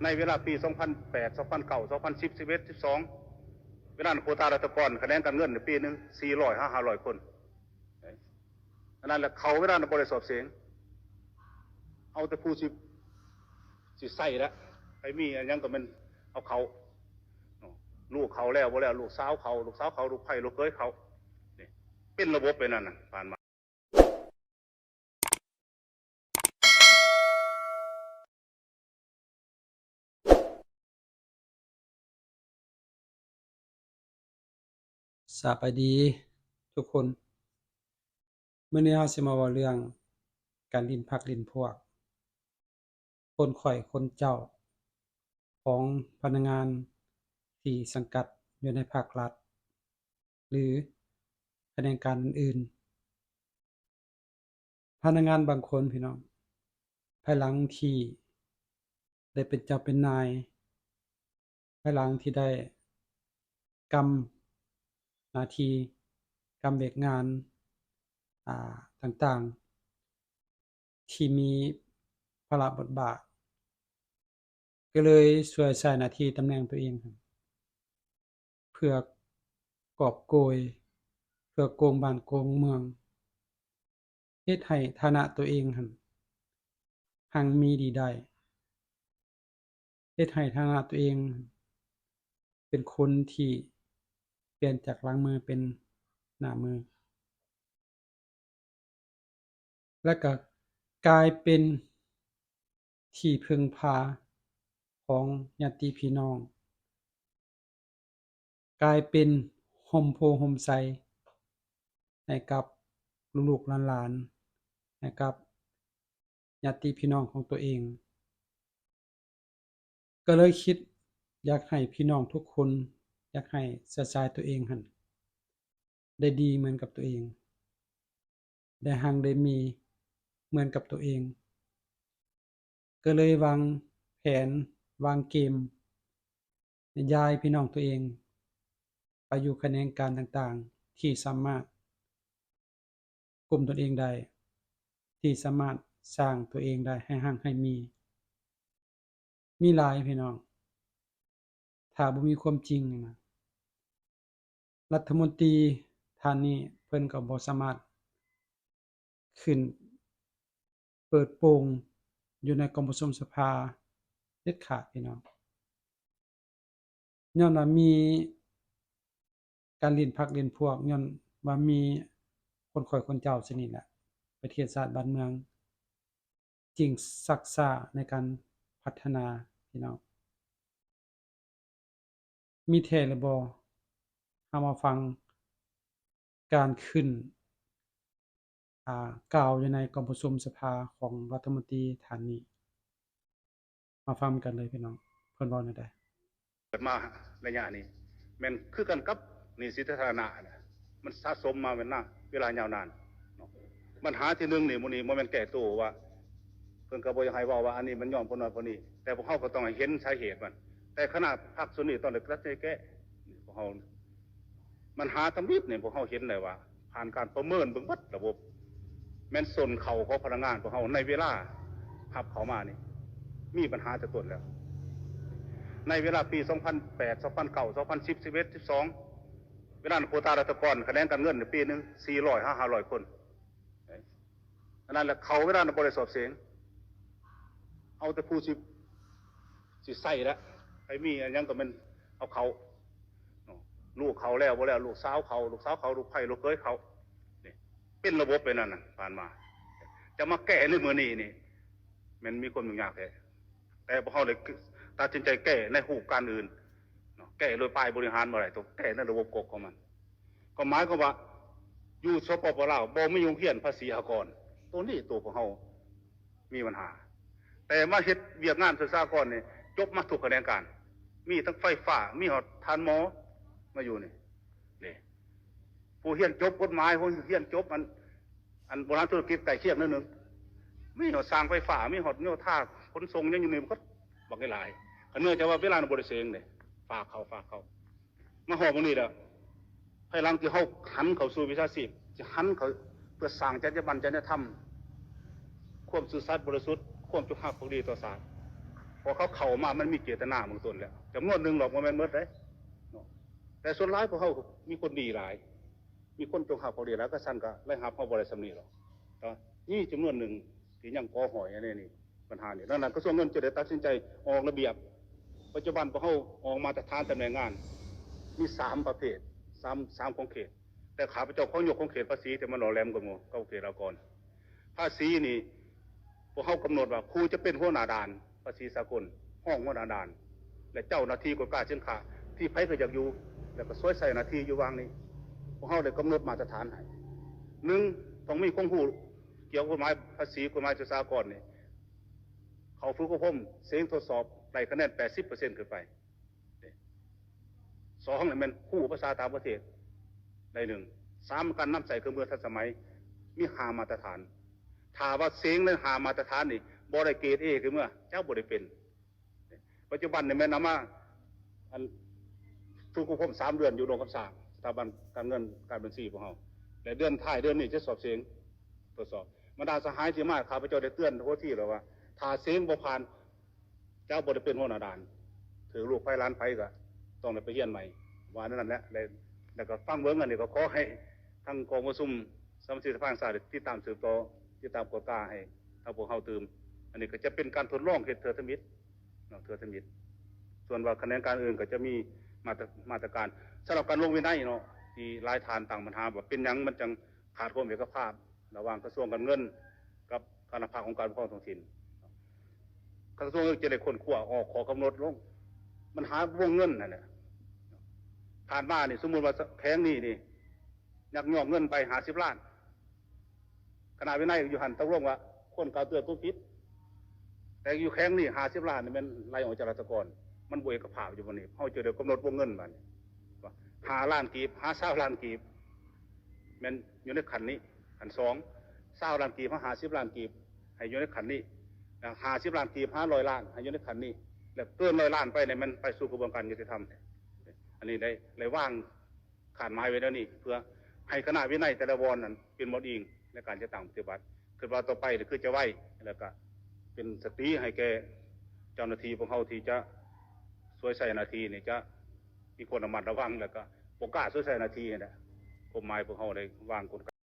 ໃນເວລາປີສອງພັນແປດ ສອງພັນເກົ້າ ສອງພັນສິບ ສິບເອັດ ສິບສອງ ເວລານັ້ນໂຄຕາລັດຖະກອນຂະແໜງການເງິນໃນປີໜຶ່ງ ສີ່ຮ້ອຍ ຫາ ຫ້າຮ້ອຍ ຄົນ. ອັນນັ້ນແຫຼະ ເຂົ້າເວລານັ້ນບໍ່ໄດ້ສອບເສັງ ເອົາແຕ່ຜູ້ຊິ ຊິໃຊ້ລະ ໃຜມີອັນຫຍັງກໍແມ່ນເອົາເຂົ້າ. ເນາະ ລູກເຂົ້າແລ້ວບໍ່ແລ້ວ ລູກສາວເຂົ້າ ລູກສາວເຂົ້າ ລູກໃພ້ລູກເຂີຍເຂົ້າ. ນີ້ ເປັນລະບົບໄປນັ້ນນະ ຜ່ານມາ. ສະບາຍດີທຸກຄົນ. ມື້ນີ້ເຮົາຊິມາເວົ້າເລື່ອງການຫຼິ້ນພັກຫຼິ້ນພວກ ຄົນຂ້ອຍຄົນເຈົ້າ ຂອງພະນັກງານທີ່ສັງກັດຢູ່ໃນພາກລັດ ຫຼື ຂະແໜງການອື່ນໆ. ພະນັກງານບາງຄົນ ພີ່ນ້ອງ, ພາຍຫຼັງທີ່ໄດ້ເປັນເຈົ້າເປັນນາຍ, ພາຍຫຼັງທີ່ໄດ້ກຳໜ້າທີ່, ກຳວຽກງານ ອ່າ ຕ່າງໆ ທີ່ມີພາລະບົດບາດ, ກໍເລີຍສວຍໃຊ້ໜ້າທີ່ຕຳແໜ່ງຕົວເອງ ເພື່ອກອບໂກຍ, ເພື່ອໂກງບ້ານໂກງເມືອງ, ເຮັດໃຫ້ຖານະຕົວເອງຫັ້ນຮັ່ງມີດີໄດ້, ເຮັດໃຫ້ຖານະຕົວເອງເປັນຄົນທີ່ປ່ຽນຈາກຫຼັງມືເປັນໜ້າມື. ແລະກະກາຍເປັນທີ່ເພິ່ງພາຂອງຍາດຕິພີ່ນ້ອງ, ກາຍເປັນຮົ່ມໂພຮົ່ມໄຊໃຫ້ກັບລູກໆຫຼານໆ, ໃຫ້ກັບຍາດຕິພີ່ນ້ອງຂອງຕົວເອງ. ກໍເລີຍຄິດຢາກໃຫ້ພີ່ນ້ອງທຸກຄົນ, ຢາກໃຫ້ຊາຍໆຕົວເອງຫັ້ນໄດ້ດີເໝືອນກັບຕົວເອງ, ໄດ້ຮັ່ງໄດ້ມີເໝືອນກັບຕົວເອງ, ກໍເລີຍວາງແຜນ, ວາງເກມ ຍ້າຍພີ່ນ້ອງຕົວເອງໄປຢູ່ຂະແໜງການຕ່າງໆ ທີ່ສາມາດ ກຸມຕົນເອງໄດ້, ທີ່ສາມາດສ້າງຕົວເອງໄດ້ໃຫ້ຮັ່ງໃຫ້ມີ. ມີຫຼາຍພີ່ນ້ອງ, ຖ້າບໍ່ມີຄວາມຈິງນະ, ລັດຖະມົນຕີທ່ານນີ້ເພິ່ນກໍບໍ່ສາມາດຂຶ້ນເປີດໂປງຢູ່ໃນກອງປະຊຸມສະພາເດັດຂາດ ພີ່ນ້ອງ. ຍ້ອນວ່າມີການຫຼິ້ນພັກຫຼິ້ນພວກ, ຍ້ອນວ່າມີຄົນຂ້ອຍຄົນເຈົ້າຊະນີ້ແຫຼະ, ປະເທດຊາດບ້ານເມືອງຈຶ່ງຊັກຊ້າໃນການພັດທະນາ ພີ່ນ້ອງ. ມີແທ້ຫຼືບໍ່? ເຮົາມາຟັງການຂຶ້ນ ອ່າ ກ່າວຢູ່ໃນກອງປະຊຸມສະພາຂອງລັດຖະມົນຕີທ່ານນີ້. ມາຟັງນຳກັນເລີຍພີ່ນ້ອງ, ເພິ່ນເວົ້າແນວໃດ? ເກີດມາໄລຍະນີ້ແມ່ນຄືກັນກັບໜີ້ສິນສາທາລະນະນະ, ມັນສະສົມມາເປັນນານ ເວລາຍາວນານເນາະ. ບັນຫາທີໜຶ່ງນີ້ ມື້ນີ້ບໍ່ແມ່ນແກ້ໂຕວ່າ ເພິ່ນກໍບໍ່ຢາກໃຫ້ເວົ້າວ່າອັນນີ້ມັນຍ້ອນຜູ້ນັ້ນຜູ້ນີ້, ແຕ່ພວກເຮົາກໍຕ້ອງໃຫ້ເຫັນສາເຫດມັນ. ແຕ່ຄະນະພັກຊຸດນີ້ຕ້ອງໄດ້ຕັດໃຈແກ້ ພວກເຮົາ ບັນຫາທຳອິດນີ້ ພວກເຮົາເຫັນໄດ້ວ່າ ຜ່ານການປະເມີນເບິ່ງເບິດລະບົບ ແມ່ນສົ້ນເຂົ້າຂອງພະນັກງານພວກເຮົາໃນເວລາຮັບເຂົ້າມານີ້ ມີບັນຫາແຕ່ຕົ້ນແລ້ວ. ໃນເວລາປີສອງພັນແປດ ສອງພັນເກົ້າ ສອງພັນສິບ ສິບເອັດ ສິບສອງ ເວລານັ້ນໂຄຕາລັດຖະກອນຂະແໜງການເງິນໃນປີໜຶ່ງ ສີ່ຮ້ອຍ ຫາ ຫ້າຮ້ອຍ ຄົນ. ອັນນັ້ນແຫຼະ ເຂົ້າເວລານັ້ນບໍ່ໄດ້ສອບເສັງ ເອົາແຕ່ຜູ້ຊິ ຊິໃຊ້ລະ ໃຜມີອັນຫຍັງກໍແມ່ນເອົາເຂົ້າເນາະ. ລູກເຂົ້າແລ້ວບໍ່ແລ້ວ ລູກສາວເຂົ້າ ລູກສາວເຂົ້າ ລູກໃພ້ລູກເຂີຍເຂົ້າ. ນີ້ ເປັນລະບົບໄປນັ້ນນະ ຜ່ານມາ. ຈະມາແກ້ໃນມື້ນີ້ນີ້ ແມ່ນມີຄວາມຫຍຸ້ງຍາກແທ້. ແຕ່ພວກເຮົາໄດ້ຕັດສິນໃຈແກ້ໃນຮູບການອື່ນເນາະ, ແກ້ໂດຍປາຍບໍລິຫານບໍ່ໄດ້ ຕ້ອງແກ້ໃນລະບົບກົກຂອງມັນ. ກໍໝາຍຄວາມວ່າ ຢູ່ ສປປ ລາວ ບໍ່ມີໂຮງຮຽນພາສີອາກອນ, ໂຕນີ້ໂຕພວກເຮົາມີບັນຫາ. ແຕ່ມາເຮັດວຽກງານສະສາອາກອນນີ້ ຈົບມາທຸກຂະແໜງການ, ມີທັງໄຟຟ້າ ມີຮອດທ່ານໝໍມາຢູ່ນີ້. ນີ້ ຜູ້ຮຽນຈົບກົດໝາຍ ຜູ້ຮຽນຈົບອັນ ອັນບໍລິຫານທຸລະກິດໃກ້ຄຽງໜ້ອຍໜຶ່ງ, ມີຮອດຊ່າງໄຟຟ້າ ມີຮອດໂຍທາຂົນສົ່ງ ຫຍັງຢູ່ນີ້ໝົດບັກຫຼາຍ. ກໍເນື່ອງຈາກວ່າເວລານັ້ນບໍ່ໄດ້ເສັງເດ້, ຝາກເຂົ້າ ຝາກເຂົ້າ ມາຮອດມື້ນີ້ແລ້ວ ພາຍຫຼັງທີ່ເຮົາຫັນເຂົ້າສູ່ວິຊາຊີບ ຊິຫັນເຂົ້າເພື່ອສ້າງຈັນຍາບັນ ຈັນຍາທຳ ຄວາມຊື່ສັດບໍລິສຸດ ຄວາມຈົງຮັກພັກດີຕໍ່ຊາດ. ພວກເຂົາເຂົ້າມາ ມັນມີເຈດຕະນາເບື້ອງຕົ້ນແລ້ວ ຈຳນວນໜຶ່ງດອກ ບໍ່ແມ່ນໝົດເດ້ເນາະ ແຕ່ສ່ວນຫຼາຍພວກເຮົາມີຄົນດີຫຼາຍ ມີຄົນຈົງຮັກພວກເຮົາດີຫຼາຍ ກະຊັ້ນກະລາຍຮັບເຮົາບໍ່ໄດ້ສ່ຳນີ້ດອກ ແຕ່ມີຈຳນວນໜຶ່ງທີ່ຍັງກໍ່ຫ້ອຍອັນນີ້ ບັນຫານີ້ ດັ່ງນັ້ນກະຊວງເງິນຈຶ່ງໄດ້ຕັດສິນໃຈອອກລະບຽບ ປັດຈຸບັນພວກເຮົາອອກມາດຕະຖານຕຳແໜ່ງງານ ມີສາມປະເພດ ສາມ ສາມຂົງເຂດ ແຕ່ຂ້າພະເຈົ້າຂໍຍົກຂົງເຂດພາສີທີ່ມັນຫຼໍ່ແຫຼມກວ່າໝູ່ ກັບຂົງເຂດອາກອນ ພາສີນີ້ ພວກເຮົາກຳນົດວ່າຜູ້ຈະເປັນຫົວໜ້າດ່ານພາສີສາກົນ, ຮອງຫົວໜ້າດ່ານ ແລະ ເຈົ້າໜ້າທີ່ກວດກາສິນຄ້າ ທີ່ໃຜກະຢາກຢູ່ ແລະ ກະສວຍໃຊ້ໜ້າທີ່ຢູ່ຫວ່າງນີ້ ພວກເຮົາໄດ້ກຳນົດມາດຕະຖານໃຫ້ ໜຶ່ງ ຕ້ອງມີຄວາມຮູ້ກ່ຽວກັບກົດໝາຍພາສີ, ກົດໝາຍສາກົນນີ້ ເຂົ້າຝຶກອົບຮົມເສັງທົດສອບໄດ້ຄະແນນແປດສິບເປີເຊັນຂຶ້ນໄປ. ສອງນີ້ແມ່ນຮູ້ພາສາຕ່າງປະເທດໄດ້ໜຶ່ງ, ສາມ ການນຳໃຊ້ເຄື່ອງມືທັນສະໄໝ ມີຫ້າມາດຕະຖານ. ຖ້າວ່າເສັງໃນຫ້າມາດຕະຖານນີ້ບໍ່ໄດ້ເກຣດເອຂຶ້ນເມືອ ເຈົ້າບໍ່ໄດ້ເປັນ. ປັດຈຸບັນນີ້ແມ່ນເອົາມາ ອັນ ຝຶກອົບຮົມສາມເດືອນຢູ່ໂຮງການສ້າງ ສະຖາບັນການເງິນການບັນຊີພວກເຮົາ ແລະ ເດືອນທ້າຍເດືອນນີ້ຈະສອບເສັງ ທົດສອບ. ບັນດາສະຫາຍທີ່ມາ ຂ້າພະເຈົ້າໄດ້ເຕືອນທົ່ວທີແລ້ວວ່າ ຖ້າເສັງບໍ່ຜ່ານ ເຈົ້າບໍ່ໄດ້ເປັນຫົວໜ້າດ່ານ ຖືກລູກໃຜຫຼານໃຜກະຕ້ອງໄດ້ໄປຮຽນໃໝ່ ວ່າແນວນັ້ນແຫຼະ. ແລະ ແລ້ວກະຟັງເບິ່ງ ອັນນີ້ກະຂໍໃຫ້ທາງກອງປະຊຸມສະມາຊິກສະພາແຫ່ງຊາດຕິດຕາມສືບຕໍ່ ຕິດຕາມກວດກາໃຫ້ທາງພວກເຮົາຕື່ມ. ອັນນີ້ກະຈະເປັນການທົດລອງເຮັດເທື່ອທຳອິດເນາະ ເທື່ອທຳອິດ. ສ່ວນວ່າຂະແໜງການອື່ນກະຈະມີມາດຕະ ມາດຕະການ. ສຳລັບການລົງວິໄນເນາະ ທີ່ຫຼາຍທ່ານຕັ້ງບັນຫາວ່າເປັນຫຍັງມັນຈັ່ງຂາດຄວາມເອກະພາບລະຫວ່າງກະຊວງການເງິນກັບຄະນະພັກອົງການປົກຄອງທ້ອງຖິ່ນ. ກະຊວງຈະໄດ້ຄົ້ນຄວ້າອອກຂໍ້ກຳນົດລົງ ບັນຫາວົງເງິນຫັ້ນແຫຼະ. ຜ່ານມານີ້ ສົມມຸດວ່າແຂວງນີ້ນີ້ ຍັກຍອກເງິນໄປຫ້າສິບລ້ານ ຄະນະວິໄນຢູ່ຫັ້ນຕົກລົງວ່າຄວນກ່າວເຕືອນຄວາມຜິດ ແຕ່ຢູ່ແຂວງນີ້ຫ້າສິບລ້ານນີ້ແມ່ນໄລ່ອອກຈາກລັດຖະກອນ ມັນບໍ່ເອກະພາບຢູ່ບ່ອນນີ້. ເຮົາຈະໄດ້ກຳນົດວົງເງິນບາດນີ້ວ່າຫ້າລ້ານກີບ ຫາຊາວລ້ານກີບ ແມ່ນຢູ່ໃນຂັ້ນນີ້. ຂັ້ນສອງ ຊາວລ້ານກີບ ຫາຫ້າສິບລ້ານກີບ ໃຫ້ຢູ່ໃນຂັ້ນນີ້ ແລະ ຫ້າສິບລ້ານກີບ ຫາຮ້ອຍລ້ານ ໃຫ້ຢູ່ໃນຂັ້ນນີ້ ແລະ ເກີນຮ້ອຍລ້ານໄປນີ້ແມ່ນໄປສູ່ກະບວນການຍຸຕິທຳ. ອັນນີ້ໄດ້ ໄດ້ວາງ ຄາດໝາຍໄວ້ແນວນີ້ ເພື່ອໃຫ້ຄະນະວິໄນແຕ່ລະບ່ອນນັ້ນເປັນບ່ອນອີງໃນການຈັດຕັ້ງປະຕິບັດ. ຄິດວ່າຕໍ່ໄປນີ້ຄືຈະໄວ ແລ້ວກະເປັນສະຕິໃຫ້ແກ່ເຈົ້າໜ້າທີ່ພວກເຮົາທີ່ຈະສວຍໃຊ້ໜ້າທີ່ນີ້ ຈະມີຄວາມລະມັດລະວັງ ແລ້ວກະບໍ່ກ້າສວຍໃຊ້ໜ້າທີ່ຫັ້ນແຫຼະ. ກົດໝາຍພວກເຮົາໄດ້ວາງກົນໄກ